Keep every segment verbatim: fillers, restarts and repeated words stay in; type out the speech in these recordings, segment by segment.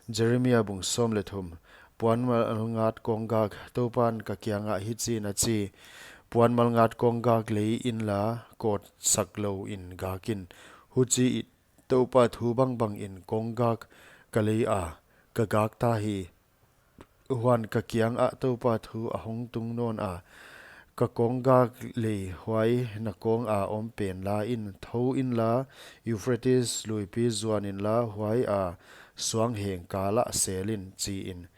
Jeremia bung sawm leh thum. Puan malngat kawnggak. Toupan ka kiangah hichiin a chi: Puan malngat kawnggak lei inla, kawt sak louin gak in. Huchiin Toupa thu bangbangin kawnggak ka leia, ka gakta hi. Huan ka kiangah Toupa thu a hong tung nawna: Ka kawnggak lei, huai na kawnga om pen la in, thou inla, Euphrates luipi zuan inla, huaia suangheng kalah sel in, chiin.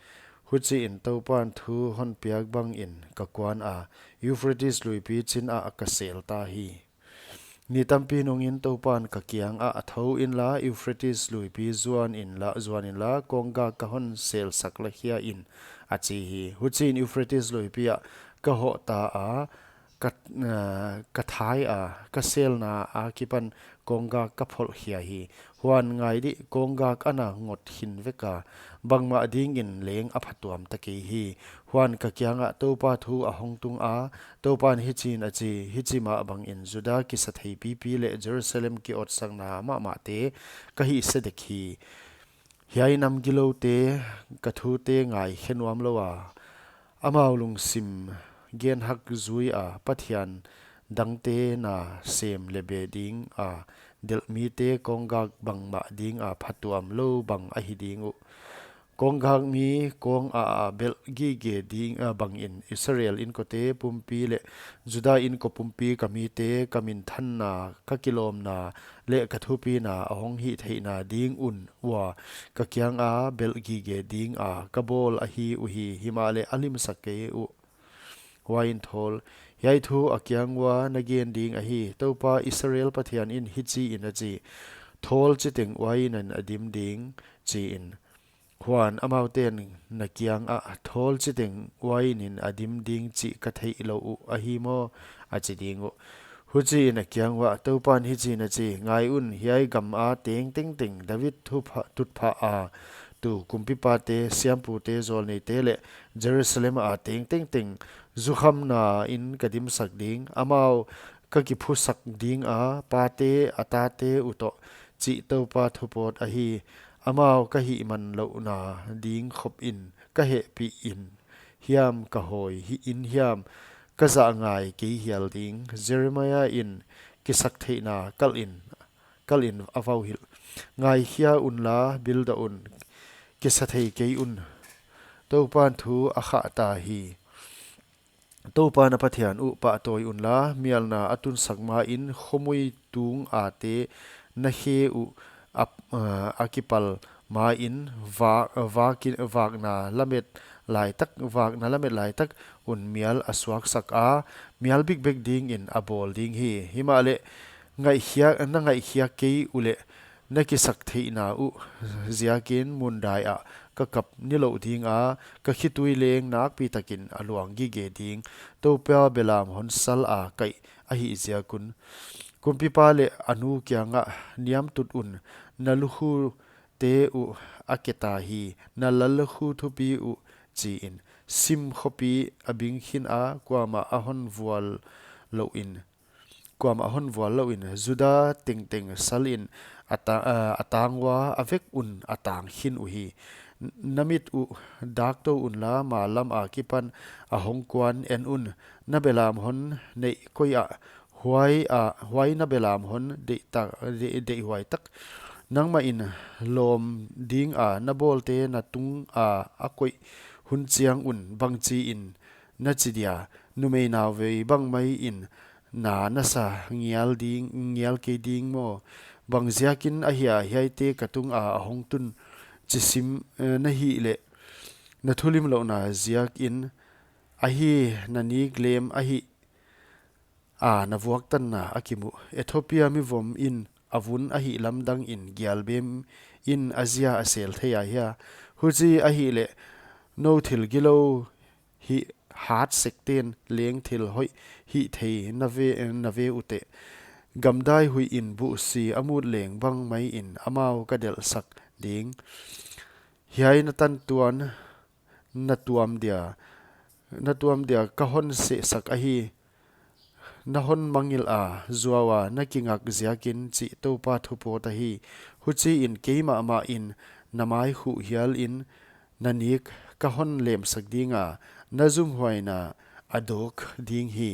Huchiin Toupan thu hon piak bangin ka kuana, Euphrates luipi chinah ka selta hi. Ni tampi nungin Toupan ka kiangah, thou inla, Euphrates luipi zuan inla, zuan inla, kawnggak ka hon selsak lakhia in, a chi hi. Huchiin Euphrates luipiah ka hohta a, ka, ah, ka thaia, ka selna akipan kawnggak ka pholh khia hi. Huan ngai di, kawnggak ana ngot khin veka, bangmah dingin leng a phatuam ta kei hi. Huan ka kiangah Toupa thu a hong tunga, Toupan hichiin a chi: Hichi mah bangin Juda kisathei pipi leh Jerusalem ki-awtsakna mahmahte ka hihse dek hi. Hiai nam giloute ka thute ngaikhe nuam loua, amau lungsim genhak zuia pathian dangte na sem leh be dinga delh mite kawnggak bangmah dinga phatuam lou bang ahi ding uh. Kawnggak mi kawnga a belh gige ding, ah, bangin Israel inkote pumpi leh Juda inko pumpi ka mite, ka minthanna, ka kilawmna leh ka thupina a hong hihtheihna ding un ua ka kianga belh gige dinga ka bawl ahi uhi, himahleh a limsak kei uh. Huan thawl, hiai thu a kiang ua na gen ding ahi: Toupa Israel Pathianin hichiin a chi: Thawl chiteng uain in a dim ding, chiin. Huan amaute'n na kiangah, thawl chiteng uain in a dim ding chih ka theih lou uh ahi maw, a chi ding uh. Huchiin a kiang uah Toupan hichiin a chi: Ngai un, hiai gama teng tengteng, David thupha, tutphaha tu kumpipate, siampute, zawlneite leh Jerusalema teng tengteng zukhamnain ka dimsak ding. Amau ka kiphusak dinga, pate a tate uh toh, chih Toupa thupawt ahi. Amau ka hihmanlouhna ding khopin ka hehpihin hiam, ka hawi hihin hiam, ka zah ngai kei hial ding. Jeremia in kisaktheihna kalhin, kalhin a vauhilh: Ngaikhia unla, bildoh un, kisathei kei un. Toupan thu a khahta hi. Toupa na Pathian uh pahtawi unla, mialna a tunsak main khomui tungate na khe uh a, a kipal main, vak, vakin, vakna lamet laitak, vakna lamet laitak un mial a suaksaka, mial bikbek dingin a bawl ding hi. Himahleh ngaihkhiak, na ngaihkhiak kei uleh, na kisaktheihna uh ziakin mundaiah ka kap nilouh dinga, ka khitui leng nakpitakin a luang gige ding. Toupa belam hon sala kaih ahih ziak un. Kumpipa leh a nu kiangah niamtut un, na lukhute uh a keta hi, na lallukhu thupi uh, chiin. Sim khopi a bing khina, kuamah a hon vual louhin, kuamah hon vual louhin, Juda tengteng salin a ta-, a, a tang ua, a vek un a tang khin uhi. Na mit uh dak tou unla, malam akipan a hong kuan en un. Na belam hon neih koih a, huai a, huai na belam hon deihtak, deih, deihhuai tak. Nangmahin lawm dinga na bawlte na tunga a koih hun chiang un bangchiin na chi dia, numei nauvei bang maiin na na sa ngial ding, ngial kei ding maw? Bang ziakin ahia hiaite ka tunga a hong tun, chi sim, eh, na hihleh, na thulimlouhna ziakin ahi, na niklem ahi, a na vuaktanna a kimu. Ethiopia mivom in a vun ahih lamdangin gialbem in a zia a sel thei ahia? Huchi ahihleh, nou thil gilou hih hat sekten leng thil hoih hih thei na ve, na ve uteh. Gamdai huihin buhsi a mut leng bang maiin amau ka delhsak ding. Hiai na tantuan na tuam dia, na tuam dia ka hon sehsak ahi. Na hon mangngilh a, zuaua na kingak ziakin, chih Toupa thupawt ahi. Huchiin keimah mahin na mai khuh hialin, na nik ka hon lemsak dinga, na zumhuaina a duk ding hi.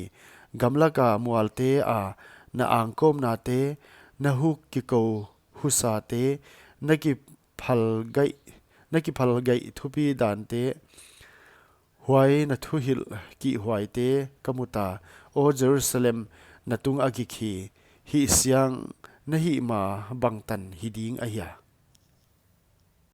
Gamlaka mualte a na angkawmnate, na huk kikou husate, na kiphalgaih, na kiphalgaih thupi dante, huai na thuhilh kihhuaite ka muta. Aw Jerusalem, na tung a gik hi. Hihsiang na hih ma bangtan hi ding ahia?